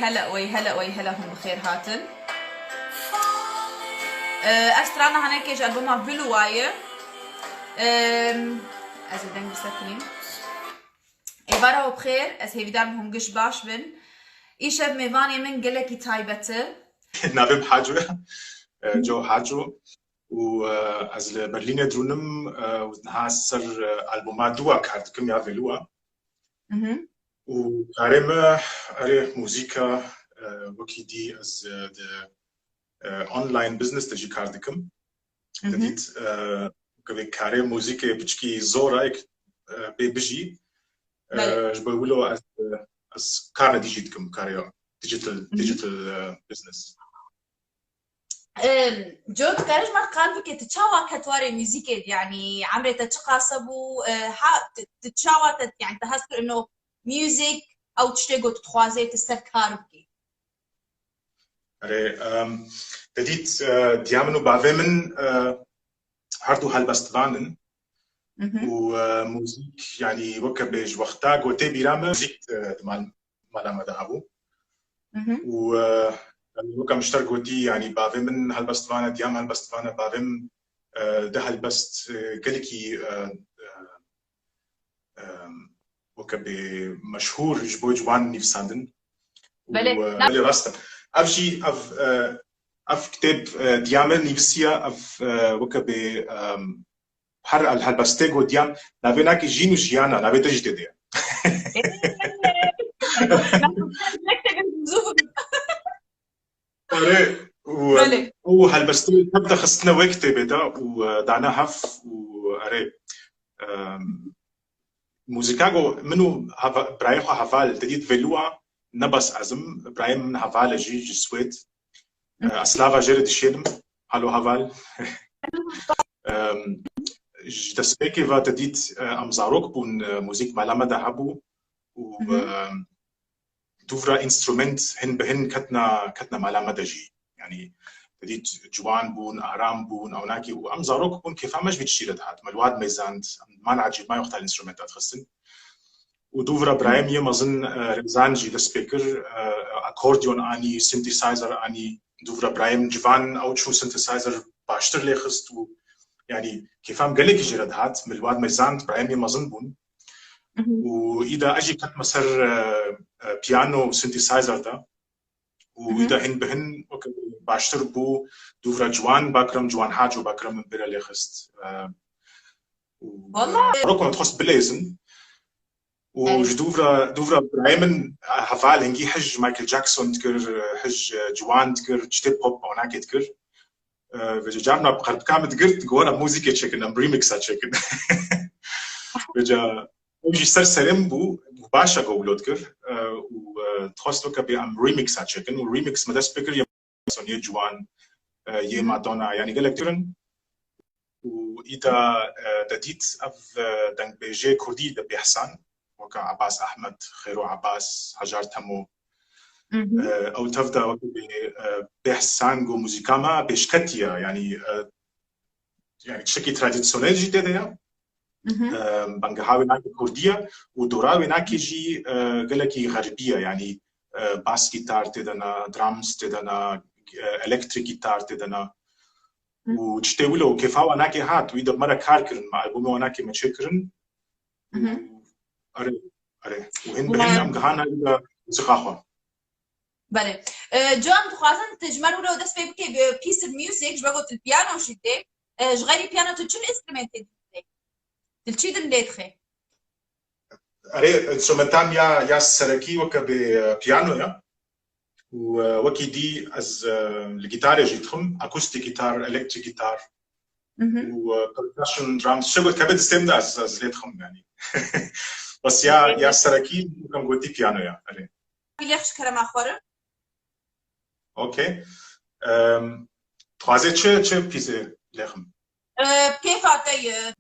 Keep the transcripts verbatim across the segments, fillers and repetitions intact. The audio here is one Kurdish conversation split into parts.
Hela wey, hela wey, hela hûn bi xêr hatin. Ee, ev strana henekê ji albuma Vilua ye. Ee, ez ê deng bisekinîm. Êvara we bi xêr, ez hêvîdar im hûn giş baş bin. Îşev mêvanê min gelekî taybet e. Navê min Haco ye. Ee, Joe Haco. Û, e, ez li Berlînê dirûnim, e, û niha ser, e, albuma dû a kar dikim ya Vilua. Mhm. Û karê me, erê, muzîk e, e, wekî dî ez, e, di, e, online business de jî kar dikim. Mhm. Te dît, e, weke vê karê muzîkê piçkî zor e, êk, e, bê bijî. E, Belê. Ji bo wilo ez, e, ez karê dî jî dikim, karê digital, Mhm. digital, e, business. Em, Joe, tu karî ji me re qal bike, tu çawa ket warê muzîkê? Yanî emrê te çiqas e bû? E, ha, tu, tu çawa te, yanî te hest kir ino muzîk ew tiştê ku tu dixwazê tu ser kar bikî? Erê, em, te dît, e, diya min û bavê min, e, her du helbestvan in. Mhm. Û, e, muzîk, yanî weke bê ji wexta ku tê bîra min, muzîk, e, di mal, mala me de hebû. Mhm. Û, e, weke min ji te re gotî, yanî bavê min helbestvan e, diya min helbestvan e, bavê min, e, di helbest, e, gelekî, e, e, em, weke bê meşhûr ji bo ciwan nivîsandin. Û, Belê. e, Na- belê rast e. Ev jî, ev, e, ev kitêb, e, diya me nivîsiya, ev, e, weke bê, em, her el helbestê got diya min, navê nake Jîn û Jiyana, navê te jî tê de ye. Erê, û, Belê. û helbestê tev de xistine wê kitêbê de û, e, dane hev û erê, em, muzîka ku min û heva-, birayê xwe heval te dît Vilua, ne bes ez im, birayê min heval e jî ji Swêd. Mhm. E, ez slava jê re dişêlim, halo heval. Em, ji destpêkê ve te dît, e, em zarok bûn, e, muzîk mala me de hebû û, Mhm. em, dûvra înstrument hin bi hin ketna, ketna mala me de jî. Yanî, te dît ciwan bûn, aram bûn, ewnakî û em zarok bûn, kêfa me ji vî tiştî re dihat. Me li wa dimeyzand, em mala cî me wexta înstrumenta dixistin. Û dûvra birayê min yê mezin, e, Rêzan jî dest pê kir, e, akordeon anî, synthesizer anî, dûvra birayê min civan ew çû synthesizer baştir lê xist û, yanî, kêfa min gelekî jê re dihat. Min li wa dimeyzand, birayê min yê mezin bûn. Mhm. Û îda ez jî ketime ser, e, e, piyano û synthesizer de. Û Mhm. îda hin bi hin weke baştir bû, dûvra ciwan bakirim, ciwan Haco bakirim min bêra lê xist. E, û, Wallah. e, zarok me dixwest bilêzin. Û Ey. ji dûvra, dûvra birayê min, e, heval hingî hij ji Michael Jackson dikir, hij, e, ciwan dikir, tiştê pop ewnakê dikir. E, vêca carna bi qerbika min digirt, digot, "Were muzîkê çêkin, em remix-a çêkin." Vêca ew jî ser serê min bû, û baş e ku wilo dikir, e, û, e, dixwest weke bê em remix-a çêkin, û remix me dest pê kir, yê Soniyê ciwan, e, yê Mhm. Madonna, yanî gelek digirin. Û îda, e, te dît ev, e, dengbêjê kurdî de Bêhsan, weke Abbas Ahmed, Xêro Abbas, Hajar Temo, Mhm. e, ew tev de weke bê, e, Bêhsan got muzîka me pêşketiye, yanî, e, yanî tiştekî tradisyonel jî tê de ye. Mhm. E, bengeha wênakê kurdî ye û dora wênakê jî, e, gelekî xeribî ye, yanî, e, bas gitar tê de ne, drums tê de ne, e, elektrik gitar tê de ne. Mhm. Û tiştê wilo kêfa wanakê hat, wî de me re kar kirin, me albûmê wanakê me çêkirin. Mhm. Û erê, erê. Û hin bi hin em gihana îda muzîka xwe. Belê. E, Can, dixwazin tu ji me re wilo dest pê bikê bi piece of music, ji ber ku tu piyano jî dê. E, ji xeyrî piyano tu çi înstrumentê dî dê? Tu li çi din lê dixê? Erê, înstrumentan ya, ya serekî weke bê, e, piyano ya. Û, e, wekî dî ez, e, li gîtarê jî dixim, akustîk gîtar, elektrîk gîtar Mhm. û, e, percussion, drums, tiştek ku dikeve destê min de ez, ez lê dixim yanî. Bes ya, Okey. ya serekî, wekî gotî piyano ya, erê. Lê xweş kerema xwe re. Okey. Em, dixwazê çi, çi pîsê lêxim? Ee, kêfa te ye.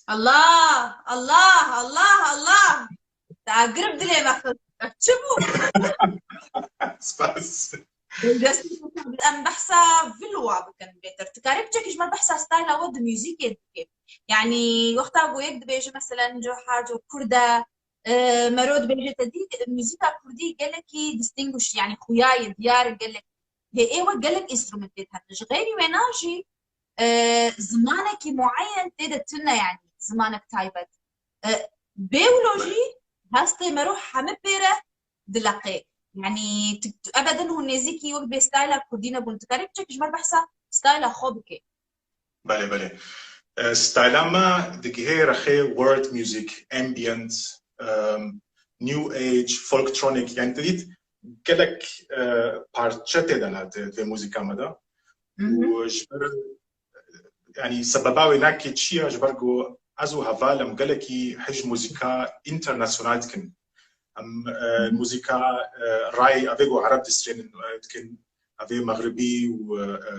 Allah, Allah, Allah, Allah. Te girb dilê me xist. Çi bû? Spas. Em behsa Vilwa bikin bêtir. Tu karî biçekî ji me behsa styla we di muzîkê dikê. Yanî wexta ku yek dibêje, meselen, coha co kurd e, e, mero dibêje te dî, muzîka kurdî gelekî distinguish, yanî xuya ye, diyar e gelek. Lê ê we gelek instrumentê hene. Ji xeyrî wêna jî, e, zimanekî mueyen tê de tune, yanî zimanek taybet. E, bê wilo jî hestê mero hemî pê re dileqê. Yanî tu, tu ebedin hûn nêzîkî wek bê styla kurdî nebûn. Tu karî biçekî ji me behsa styla xwe bikê. Belê, belê. E, styla me digihê rexê world music, ambient, em, new age, folktronic, yanî te dît gelek, e, parçe tê de ne di, di vê muzîka me de. Û ji ber, yanî sebeba wê nakê çi ye? Ji ber ku ez û heval em gelekî hej muzîka internasyonal dikin. Em, e, muzîka, e, ray, evê ku ereb distrênin, e, dikin, evê mexribî û, e, e,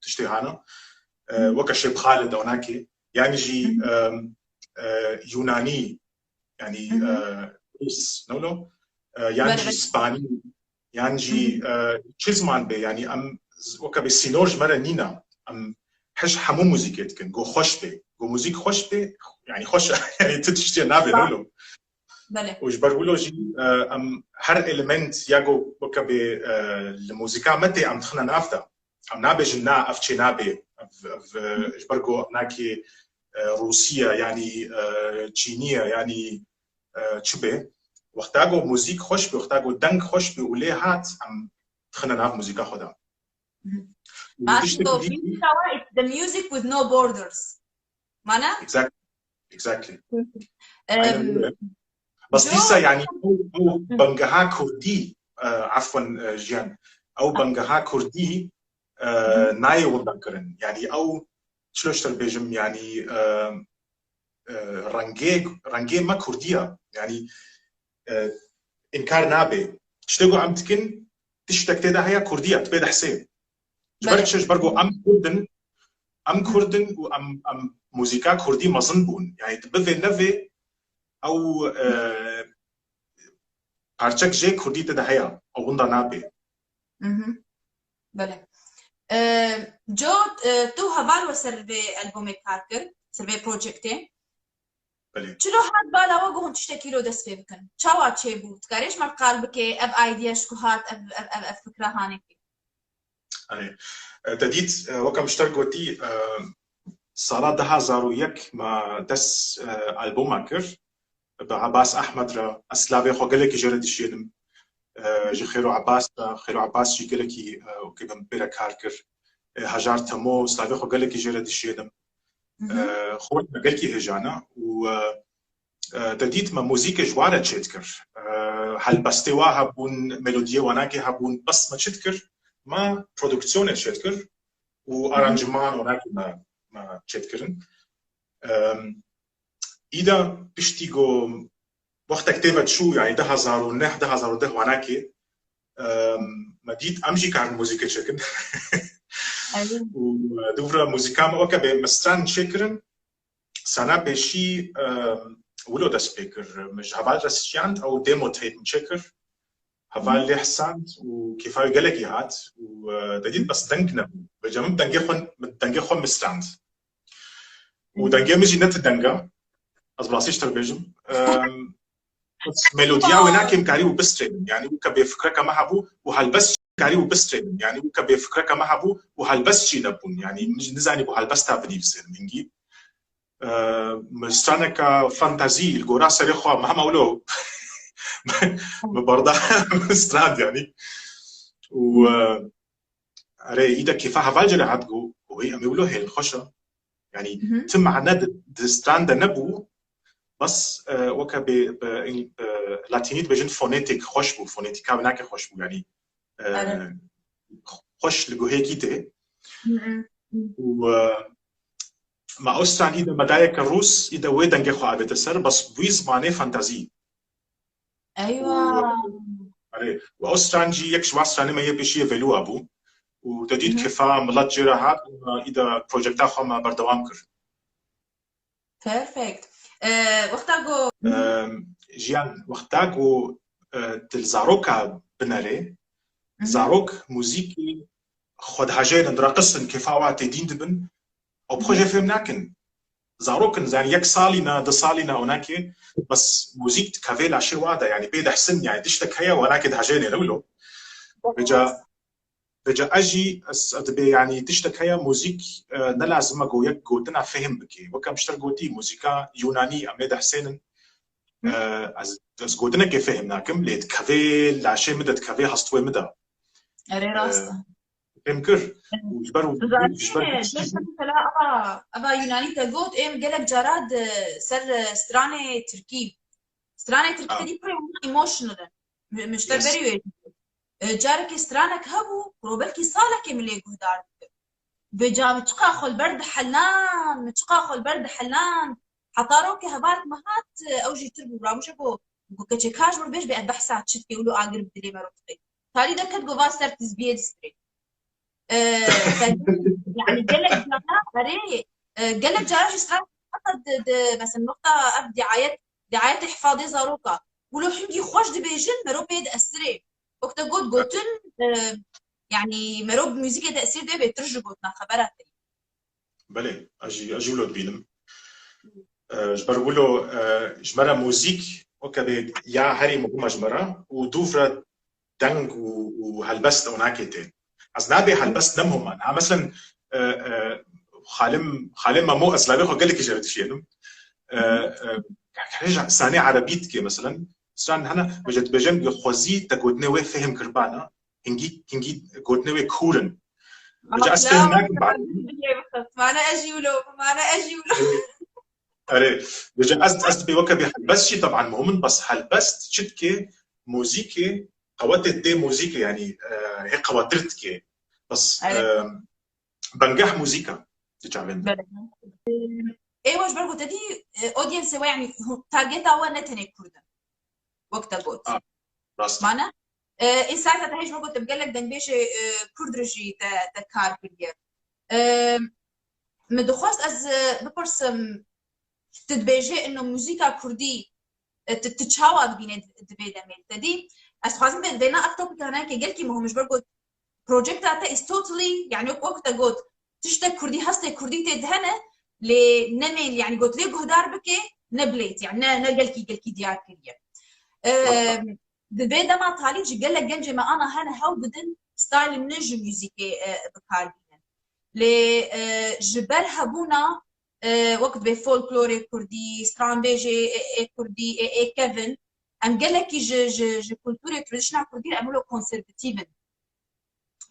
tiştê hana. E, weke Şêb Xalid ewnakê. Yanî jî, e, e, Yunanî, yanî, e, Rûs, ne wilo? E, yan jî Spanî, yan jî, e, çi ziman bê, yanî em z-, weke bê sînor ji me re nîne. Em hej hemû muzîkê dikin. Go xweş bê. Go muzîk xweş bê, yanî xweş, yanî tu tiştê nabê, ne wilo? Belê. Û ji ber wilo jî, e, em her element ya go weke bê, e, li muzîka me tê em dixine nav de. Em nabêjin na, ev çê nabê. Ev, ev, e, ji ber ku nakê, e, Rûsî ye, yanî, e, Çînî ye, yanî, e, çi bê. Wexta ku muzîk xweş bê, wexta ku deng xweş bê û lê hat, em dixine nav muzîka xwe de. Û tiştek dî- It's the music with no borders. Mana? Exactly. Exactly. Aynen öyle. Bas dîsa yanî ew, ew bengeha kurdî, e, efwen, e, jiyan, ew bengeha kurdî, e, nayê winda kirin. Yanî ew, çilo ji te bêjim, yanî, e, e, rengê, rengê me kurdî ye. Yanî, e, înkar nabe. Tiştê ku em dikin, tiştek tê de heye kurdî ye, tu pê dehsê. Ji ber çi? Ji ber ku em kurd in, em kurd in û em, em muzîka kurdî mezin bûn. Yanî tu bivê nevê, ew, e, parçek jê kurdî te de heye, ew winda nabe. Belê. E, Co, e, tu heval we ser vê albûmê kar kir, ser vê projektê? Belê. Çilo hat bala we ku hûn tiştekî lo dest pê bikin? Çawa çêbû? Dikarê ji me qal bike, ev idea ji ku hat, ev, ev, ev, ev fikra hanekî? Erê. E, te dît, e, weke min ji te re gotî, e, sala du hazar û yek me dest, e, albûma kir. Bi Abbas Ahmed re, ez silavê xwe gelekî jê re dişênim. E, ji Xêro Abbas re, Xêro Abbas jî gelekî, e, wekî min pê re kar kir. E, Hejar Temo, silavê xwe gelekî jê re dişênim. E, xort me gelkî hêja ne û, e, e, te dît me muzîkê ji wa re çêdikir. E, helbestê wa hebûn, melodiyê wanakê hebûn, bes me çi dikir? Me produksiyonê çêdikir û aranjman wanakê me, me çêdikirin. Em, îda piştî ku wextek tê ve çû, yanî du hazar û neh, du hazar û deh wanakê, em, me dît em jî karin muzîkê çêkin. Û, e, dûvra muzîka me weke bê me stran çêkirin, sana pêşî, em, wilo dest pê kir. Min ji heval re şiyand, ew demo tape min çêkir. Heval lê hesand û kêfa wî gelekî hat û, e, te dît bes deng nebû. Vêca min dengê xwe, min dengê xwe mistrand. Û dengê min jî ne ti deng e. Ez bi rastî ji te bêjim. Em, melodiya wê nakêm karî û bistrênim. Yanî weke bê fikreka me hebû û helbest karî û bistrênim. Yanî weke bê fikreka me hebû û helbest jî nebûn. Yanî min jî nizanî bû helbesta binivîsênim hingî. E, min straneka fantazî li gora serê xwe, me hema wilo min berda min strand yanî. Û, e, erê, îda kêfa heval jê re hat, got, wê em ê wilo hêl xweş e. Yanî, ti mane di, di stran de nebû, bes, e, weke bê, bi, bi latînî dibêjin fonetik, xweş bû, fonetîka wê nake xweş bû, yanî, e, xweş li guhêkî tê. Û, e, me ew stranî de me dayeke rûs, î de wê dengê xwe avête ser, bes wî zimanê fantazî. Eywa. Erê. Û ew stran jî yek ji wan stranê me yê pêşî yê Vêlûwa bû. Û te dît kefa milet jê re hat û me îda projekta xwe me berdewam kir. Perfect. Wexta ku Jiyan, wexta ku tu li zaroka binerê, zarok muzîkê xwe dihejênin, direqisin, kêfa wa tê dîn dibin, ew bi xwe jê fêm nakin. Zarok in, yani yek salî ne, du salî ne, onakê, bes muzîk dikeve laşê wa de, yani pê dihsin, yani tiştek heye, onakê dihejênê ne wilo. Vêca Vêca ez jî, ez, ez dibê, yanî tiştek heye, muzîk, e, ne lazim e go yek gotina fehim bike. Weke em ji te re gotî, muzîka Yûnanî em ê dihsênin. E, ez, ez gotinekê fehim nakim, lê dikeve laşê min de, dikeve hestwê min de. Erê, rast e. Fehim kir. Û ji ber, ji ber mesela eva, eva Yûnanî te got, êm gelek cara di ser, e, stranê Tirkî. Stranê Tirkî te dî pir emotional in. Mi, mi ji te berî wê. E, carekê stranek hebû, ku belkî salekê min lê guhdar dikir. Vêca min çiqa xwe li ber dihelan, min çiqa xwe li ber dihelan. Heta rokê hevalek me hat, e, ew jî tir bû, ramije ku, ku keçê ka ji min bêj bê ez behsa çi dikê, wilo agir bi dilê me re dixê. Talî de ket ku va ser tizbiyê distrê. E, yani gelek cara, erê, e, gelek cara jî stran heta di, di, mesela nokta ev diayet, diayetê hifadê zaroka. Wilo hingî xweş dibêjin, mero pê diesirê. Wek te got, gotin, e, yani mero bi muzîkê diesir de bêtir ji gotina xebera te. Belê, ez jî, ez jî wilo dibînim. E, ji ber wilo, e, ji me re muzîk, weke bê ya herî muhim e ji me re û dûv re deng û, û helbest onakê tê. Ez nabê helbest ne muhim e. Ha, meselen, e, e, xalim, xalim Memo, ez lavê xwe gelekî jê re dişiyênim. E, e, hêja stranê erebî dike, meselen. Stran hene, vêca dibêjin, xwezî te gotinê wê fehim kiribana. Hingî, hingî gotinê wê kûr in. Vêca ez fehim nakim. Mane ez jî wilo, mane ez jî wilo. Erê, vêca ez, ez dibê weke bê helbest jî teban muhim in, bes helbest çi dike, muzîkê, qewetê dê muzîkê, yanî, e, hê qewettir dike. Bes, e, bengeh muzîka di çavên de. Ê we ji ber ku te dî, e, audience we, yanî targeta we ne tenê Kurd in. Wek te got. Ah, rast. Mane? E, însan te hêj me got, te bi gelek dengbêjê, e, Kurd re jî te, te kar kiriye. E, min dixwest ez, e, bipirsim, tu dibêjê ino muzîka Kurdî, e, tu, tu çawa dibîne di, di vê demê? Te dî, ez dixwazim vê, vêna ev topîka hene ke gelkî muhim ji ber got, projekta te is totally, yani wek, wek te got, tiştek Kurdî, hestê Kurdî tê de hene, lê ne mêl, yani got lê guhdar bike, ne bilêt, yani ne, ne gelkî, gelkî diyar kiriye. E, di vê dema talî jî gelek gencê me ana hene hew bidin, style ne ji muzîkê, e, bi kar bînin. Lê, e, ji ber hebûna, e, wek dibê folklorê Kurdî, stranbêjê, e, ê Kurdî, ê, ê kevin, em gelekî ji, ji, ji kulturê traditional Kurdî re em wilo konservatîv in.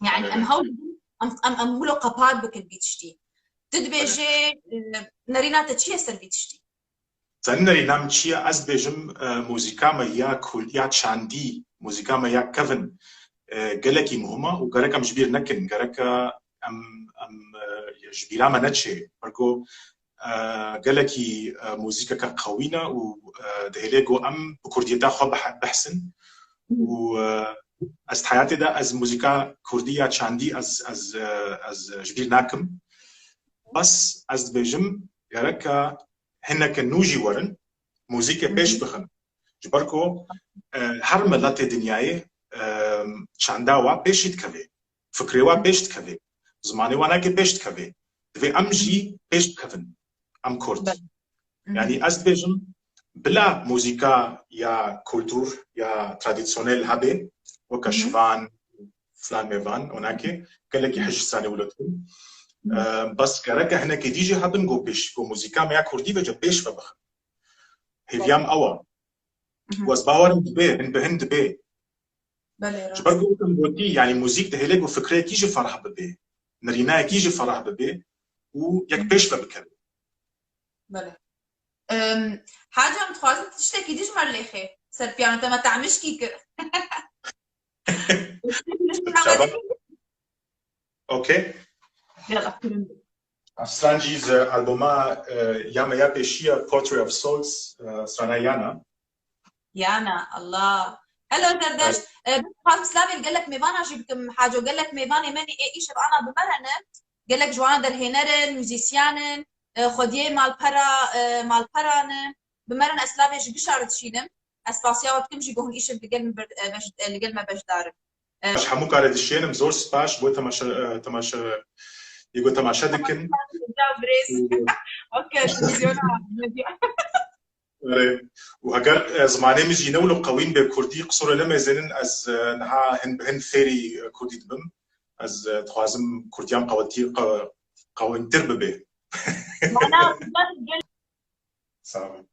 Yani em hewl didin, em, em, em wilo qepat bikin vî tiştî. Tu dibêjê, e, nerîna te çi ye ser vî tiştî? Zanî nerîna min çi ye? Ez dibêjim, e, muzîka me ya kul-, ya çandî, muzîka me ya kevin, e, gelekî muhim e û gerek em ji bîr nekin. Gerek e em, em, e, ji bîra me neçê. Ber ku, e, gelekî, e, muzîkeke qewî ne û, e, dihêlê ku em bi kurdiyeta xwe bih-, behsin. Û, e, ez di heyatê de ez muzîka kurdî ya çandî ez, ez, e, ez ji bîr nakim. Bes ez dibêjim gerek e hineke nû jî werin, muzîkê pêş bixin. Ji ber ku, e, her miletê dinyayê, e, çanda wa pêşî dikeve. Fikrê wa pêş dikeve. Zimanê wa nake pêş dikeve. Divê em jî pêş bikevin. Em Kurd. Yanî ez dibêjim, bila muzîka ya kultur, ya tradisyonel hebe, weke şivan, filan mêvan, onake, gelekî hej stranê wilo dikin. E, bes gereke hinekê dî jî hebin ku pêş, ku muzîka me ya kurdî vêca pêş ve bixin. Hêviya min ew e. Û ez bawerim dibe, hin bi hin dibe. Ji ber ku wek em gotî, yanî muzîk dihêle ku fikreyekî jî ferah bibe, nerînayekî jî ferah bibe û yek pêş ve bikeve. Belê. Em, Hacî, em dixwazin tiştekî dî ji me lêxê. Ser piyano te me tahmişkî kir. Okey. Yalla, kirin. Strancî ji albuma, e, ya me ya pêşî ya Poetry of Souls, e, strana Yana. Yana, Allah. Hello Zerdeşt. E, bi xas slavê li gelek mêvana jî bikim, Haco, gelek mêvanê me nî ê îşev ana bi me hene. Gelek ji wana derhêner in, muzîsyen in, e, xwediyê malpera, e, malperan in. Bi me re ne, ez slavê ji gişa re dişînim. Ez spasiya we dikim jî ku hûn îşev li gel min ber-, e, beş-, e, li gel me beşdar in. E, Ji hemû karê dişênim, zor spas bo temaşe, e, temaşe, yê ku temaşe dikin. Birêz. Û weke televizyona medya. Erê. Û heger, e, zimanê min jî ne wilo qewîn be kurdî, qisûrê nemêzênin, ez, e, niha hin bi hin fêrî, e, kurdî dibim. Ez, e, dixwazim kurdiyan qewetî-, qe-, qewîntir bibe. Mana, Sağ olun.